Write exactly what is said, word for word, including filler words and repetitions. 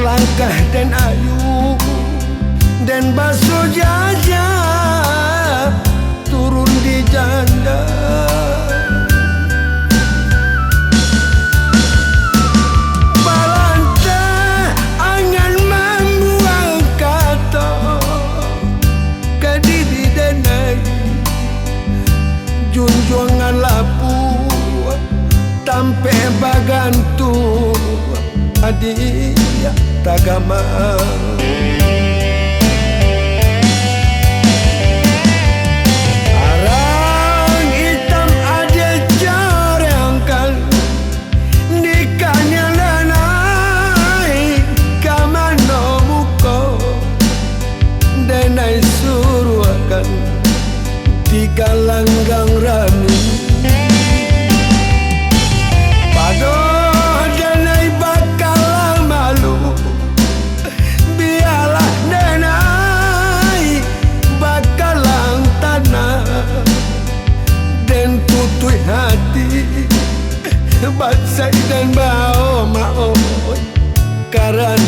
Langkah den ayun, den basujaja turun di janda. Balantah angan mambuang kato ka diri den ai. Junjuangan labuah tampek bagantuang di tagama. Arang itam adie jarangkan, nikahnya den ai ka mano muko, den ai suruahkan di galanggang rami. Pado den ai bakalang malu, bialah den ai bakalang tanah. Den tutuik hati, bansaik den baoma-oma, karano